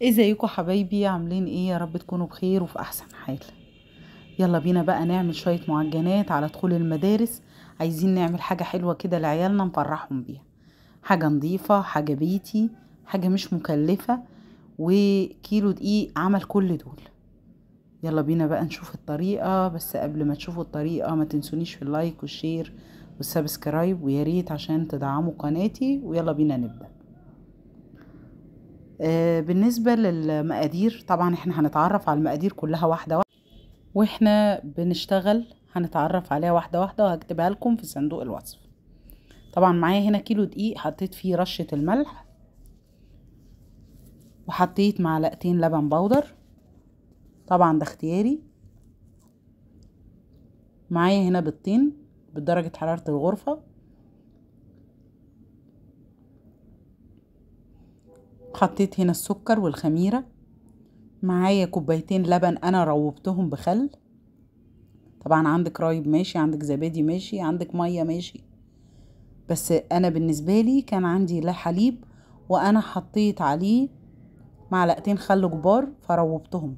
ازيكم حبايبي؟ عاملين ايه؟ يا رب تكونوا بخير وفي احسن حال. يلا بينا بقى نعمل شوية معجنات على دخول المدارس. عايزين نعمل حاجة حلوة كده لعيالنا نفرحهم بيها، حاجة نظيفة، حاجة بيتي، حاجة مش مكلفة، وكيلو دقيق عمل كل دول. يلا بينا بقى نشوف الطريقة. بس قبل ما تشوفوا الطريقة ما تنسونيش في ال like وال share وال subscribe، ويا ريت عشان تدعموا قناتي. ويلا بينا نبدأ. بالنسبة للمقادير، طبعا احنا هنتعرف على المقادير كلها واحدة واحدة واحنا بنشتغل، هنتعرف عليها واحدة واحدة وهكتبها لكم في صندوق الوصف. طبعا معايا هنا كيلو دقيق، حطيت فيه رشة الملح، وحطيت معلقتين لبن بودر، طبعا ده اختياري. معايا هنا بيضتين بدرجة حرارة الغرفة، حطيت هنا السكر والخميرة. معايا كوبايتين لبن انا روبتهم بخل، طبعا عندك رايب ماشي، عندك زبادي ماشي، عندك مية ماشي، بس انا بالنسبة لي كان عندي لا حليب، وانا حطيت عليه معلقتين خل كبار فروبتهم.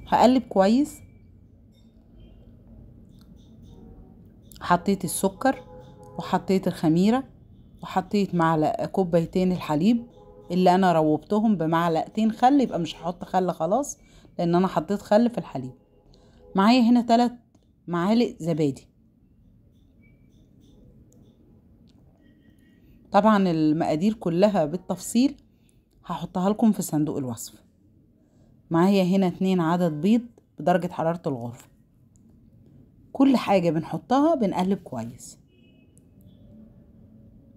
هقلب كويس. حطيت السكر وحطيت الخميرة وحطيت معلقة كوبايتين الحليب اللي انا روبتهم بمعلقتين خل، يبقى مش هحط خل خلاص لان انا حطيت خل في الحليب. معايا هنا 3 معالق زبادي. طبعا المقادير كلها بالتفصيل هحطها لكم في صندوق الوصف. معايا هنا 2 عدد بيض بدرجة حرارة الغرفة. كل حاجة بنحطها بنقلب كويس،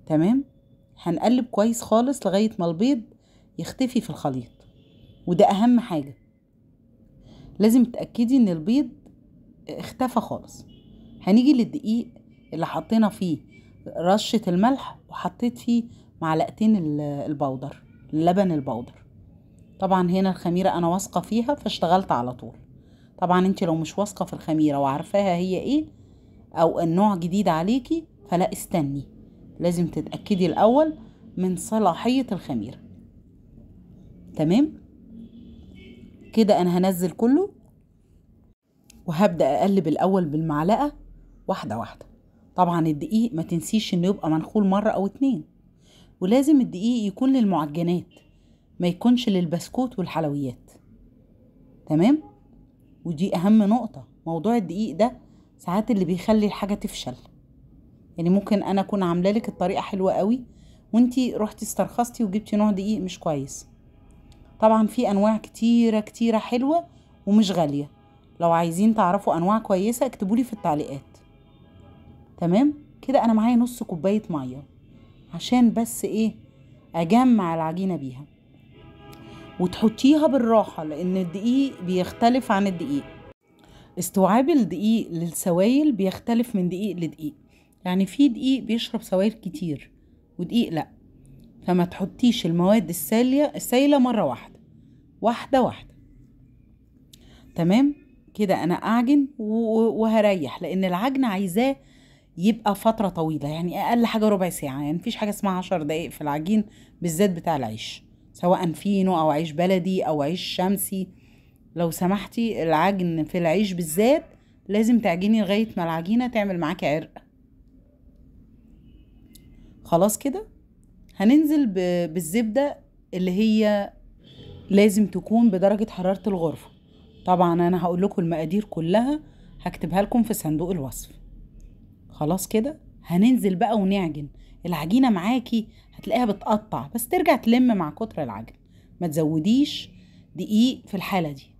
تمام؟ هنقلب كويس خالص لغاية ما البيض يختفي في الخليط، وده اهم حاجة، لازم تتأكدي ان البيض اختفى خالص. هنيجي للدقيق اللي حطينا فيه رشة الملح وحطيت فيه معلقتين البودر، اللبن البودر. طبعا هنا الخميرة انا واثقة فيها فاشتغلت على طول. طبعا انت لو مش واثقة في الخميرة وعارفاها هي ايه او النوع جديد عليكي فلا، استني، لازم تتأكدي الاول من صلاحية الخميرة. تمام كده انا هنزل كله وهبدأ اقلب الاول بالمعلقة واحدة واحدة. طبعا الدقيق ما تنسيش انه يبقى منخول مرة او 2، ولازم الدقيق يكون للمعجنات ما يكونش للبسكوت والحلويات، تمام؟ ودي اهم نقطة. موضوع الدقيق ده ساعات اللي بيخلي الحاجة تفشل، يعني ممكن انا اكون عامله لك الطريقة حلوة قوي وانتي رحتي استرخصتي وجبتي نوع دقيق مش كويس. طبعا في انواع كتيرة كتيرة حلوة ومش غالية، لو عايزين تعرفوا انواع كويسة اكتبولي في التعليقات. تمام كده انا معايا نص كوباية مية عشان بس ايه، اجمع العجينة بيها. وتحطيها بالراحة لان الدقيق بيختلف عن الدقيق، استوعاب الدقيق للسوائل بيختلف من دقيق لدقيق، يعني في دقيق بيشرب سوائل كتير ودقيق لا، فما تحطيش المواد السايله مرة واحدة، واحدة واحدة. تمام كده انا اعجن وهريح، لان العجن عايزاه يبقى فترة طويلة، يعني اقل حاجة ربع ساعة، يعني مفيش حاجة اسمها 10 دقايق في العجين بالذات بتاع العيش، سواء فينو او عيش بلدي او عيش شمسي. لو سمحتي العجن في العيش بالذات لازم تعجني لغاية ما العجينة تعمل معاكي عرق. خلاص كده هننزل بالزبدة اللي هي لازم تكون بدرجة حرارة الغرفة. طبعا انا هقول لكم المقادير كلها هكتبها لكم في صندوق الوصف. خلاص كده هننزل بقى ونعجن العجينة. معاكي هتلاقيها بتقطع، بس ترجع تلم مع كتر العجن، ما تزوديش دقيق في الحالة دي.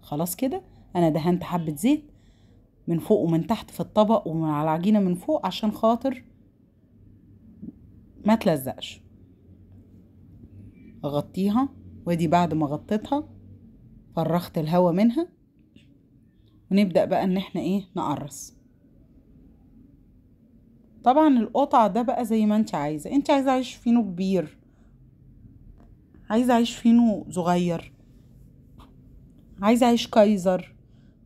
خلاص كده انا دهنت حبة زيت من فوق ومن تحت في الطبق ومن على العجينة من فوق عشان خاطر ما تلزقش. اغطيها، وادي بعد ما غطيتها فرغت الهواء منها، ونبدأ بقى ان احنا ايه، نقرص. طبعا القطع ده بقى زي ما انت عايزة، انت عايزة عيش فينو كبير، عايزة عيش فينو صغير، عايزة عيش كايزر،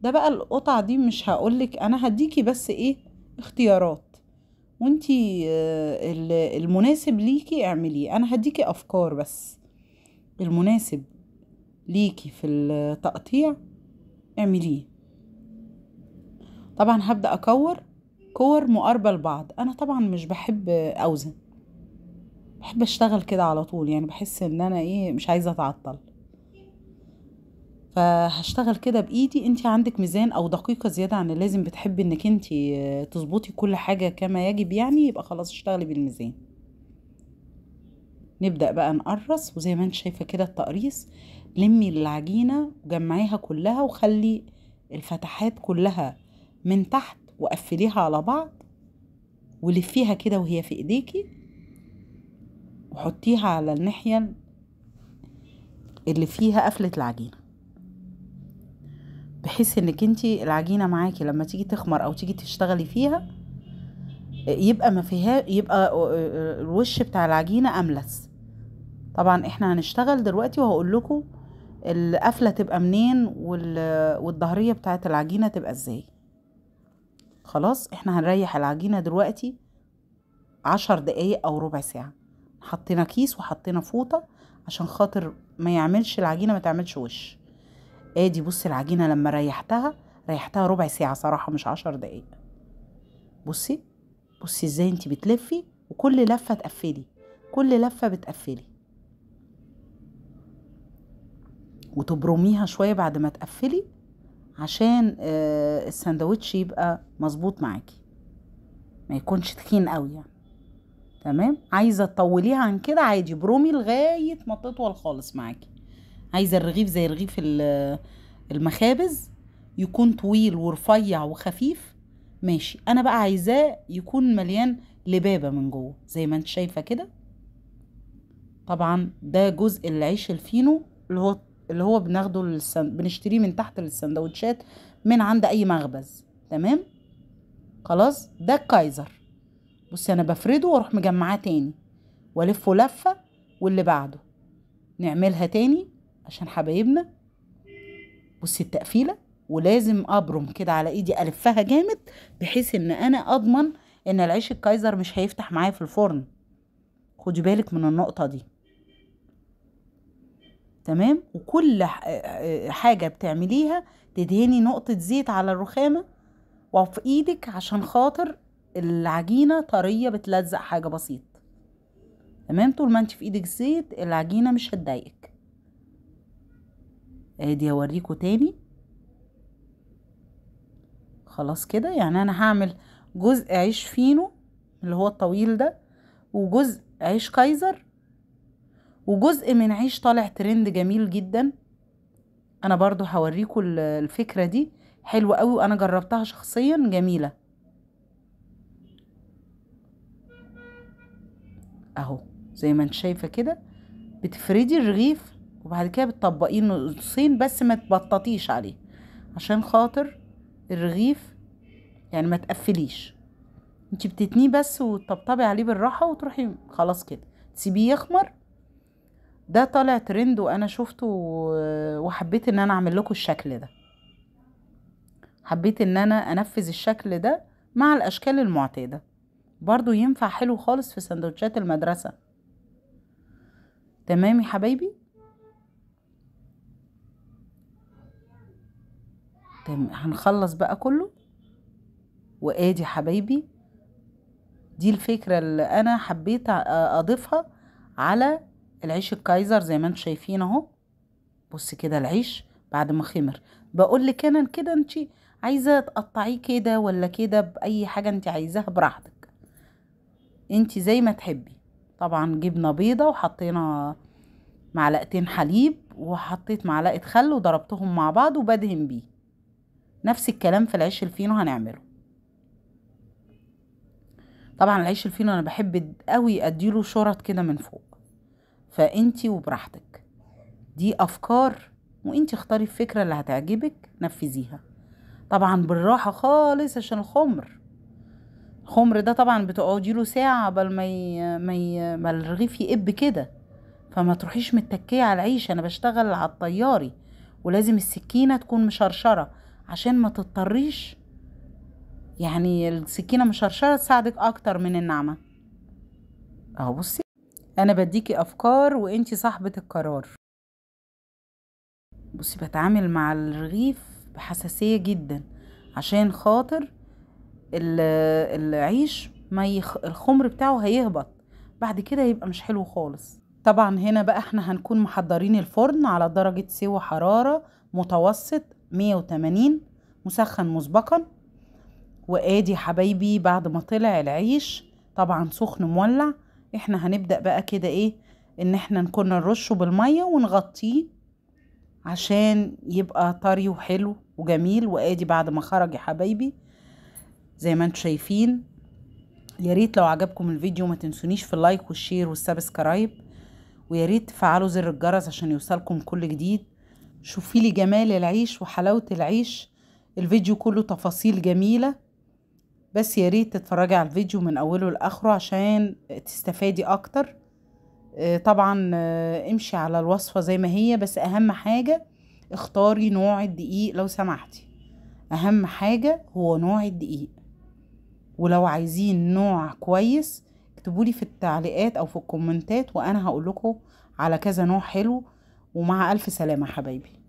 ده بقى القطع دي مش هقولك، انا هديكي بس ايه اختيارات، وانتي المناسب ليكي اعمليه. انا هديكي افكار بس، المناسب ليكي في التقطيع اعمليه. طبعا هبدأ اكور كور مقاربة لبعض. انا طبعا مش بحب اوزن، بحب اشتغل كده على طول، يعني بحس ان انا ايه مش عايزة اتعطل، فهشتغل كده بايدي. انت عندك ميزان او دقيقة زيادة عن اللازم، بتحبي انك انت تظبطي كل حاجة كما يجب يعني، يبقى خلاص اشتغلي بالميزان. نبدأ بقى نقرص، وزي ما انت شايفة كده التقريص، لمي العجينة وجمعيها كلها وخلي الفتحات كلها من تحت وقفليها على بعض، ولفيها كده وهي في ايديكي، وحطيها على الناحية اللي فيها قفلة العجينة، بحيث انك انتي العجينة معاكي لما تيجي تخمر او تيجي تشتغلي فيها يبقى ما فيها، يبقى الوش بتاع العجينة املس. طبعا احنا هنشتغل دلوقتي وهقول لكم القفلة تبقى منين والظهرية بتاعت العجينة تبقى ازاي. خلاص احنا هنريح العجينة دلوقتي 10 دقايق او ربع ساعة. حطينا كيس وحطينا فوطة عشان خاطر ما يعملش العجينة ما تعملش وش. ادي بصي العجينة لما ريحتها، ريحتها ربع ساعة صراحة مش 10 دقايق. بصي بصي ازاي انتي بتلفي، وكل لفة تقفلي، كل لفة بتقفلي وتبرميها شوية بعد ما تقفلي عشان السندوتش يبقى مظبوط معاكي، ما يكونش تخين قوي يعني. تمام. عايزة تطوليها عن كده عادي، برومي لغاية ما تطول خالص معاكي. عايزة الرغيف زي رغيف المخابز يكون طويل ورفيع وخفيف، ماشي. انا بقى عايزاه يكون مليان لبابة من جوه زي ما انت شايفة كده. طبعا ده جزء العيش الفينو اللي هو بناخده بنشتريه من تحت للسندوتشات من عند اي مخبز. تمام خلاص. ده الكايزر. بصي انا بفرده واروح مجمعاه تاني والفه لفه، واللي بعده نعملها تاني عشان حبايبنا. بصي التقفيله، ولازم ابرم كده على ايدي الفها جامد بحيث ان انا اضمن ان العيش الكايزر مش هيفتح معايا في الفرن. خدي بالك من النقطة دي. تمام. وكل حاجة بتعمليها تدهني نقطة زيت على الرخامه وفي ايدك عشان خاطر العجينة طرية بتلزق حاجة بسيط. تمام. طول ما انت في ايدك زيت العجينة مش هتضايقك. ادي اوريكم تاني. خلاص كده يعني انا هعمل جزء عيش فينو اللي هو الطويل ده، وجزء عيش كايزر، وجزء من عيش طالع ترند جميل جدا. انا برضو هوريكم الفكرة دي حلوة قوي، وانا جربتها شخصيا جميلة اهو. زي ما انت شايفة كده بتفردي الرغيف وبعد كده بتطبقيه نصين، بس ما تبططيش عليه عشان خاطر الرغيف يعني ما تقفليش، انت بتتنيه بس وتطبطبي عليه بالراحة وتروحي خلاص كده تسيبيه يخمر. ده طالع ترند وانا شفته وحبيت ان انا اعمل لكم الشكل ده، حبيت ان انا انفذ الشكل ده مع الاشكال المعتادة، برضو ينفع حلو خالص في سندوتشات المدرسة. تمام يا حبايبي. تمام هنخلص بقى كله. وادي حبايبي دي الفكرة اللي انا حبيت اضيفها على العيش الكايزر زي ما انتم شايفين اهو. بص كده العيش بعد ما خمر، بقول لك انا كده انت عايزه تقطعيه كده ولا كده، باي حاجة انت عايزاها براحتك، انت زي ما تحبي. طبعا جبنه بيضة وحطينا معلقتين حليب وحطيت معلقه خل وضربتهم مع بعض وبدهن بيه. نفس الكلام في العيش الفينو هنعمله. طبعا العيش الفينو انا بحب قوي اديله شرط كده من فوق، فانتي وبراحتك. دي افكار وانتي اختاري الفكرة اللي هتعجبك نفذيها. طبعا بالراحة خالص عشان الخمر، الخمر ده طبعا بتقعدي له ساعة قبل ما الرغيف يقب كده، فما تروحيش متكيه على العيش. انا بشتغل على الطياري ولازم السكينة تكون مشرشره عشان ما تضطريش يعني السكينة مشرشرة تساعدك اكتر من الناعمة. اهو بصي انا بديكي افكار وانتي صاحبة القرار. بصي بتعامل مع الرغيف بحساسية جدا عشان خاطر العيش ما الخمر بتاعه هيهبط بعد كده، يبقى مش حلو خالص. طبعا هنا بقى احنا هنكون محضرين الفرن على درجة سوى حرارة متوسط 180 مسخن مسبقا. وادي حبايبي بعد ما طلع العيش طبعا سخن مولع، احنا هنبدأ بقى كده ايه، ان احنا نكون نرشه بالمية ونغطيه عشان يبقى طري وحلو وجميل. وادي بعد ما خرج يا حبايبي زي ما انتم شايفين. يا ريت لو عجبكم الفيديو ما تنسونيش في ال like وال share وال subscribe، ويا ريت تفعلوا زر الجرس عشان يوصلكم كل جديد. شوفي لي جمال العيش وحلاوة العيش، الفيديو كله تفاصيل جميلة، بس يا ريت تتفرجي على الفيديو من اوله لاخره عشان تستفادي اكتر. طبعا امشي على الوصفة زي ما هي، بس اهم حاجة اختاري نوع الدقيق لو سمحتي، اهم حاجة هو نوع الدقيق. ولو عايزين نوع كويس اكتبولي في التعليقات او في الكومنتات وانا هقول لكم على كذا نوع حلو. ومع الف سلامة حبايبي.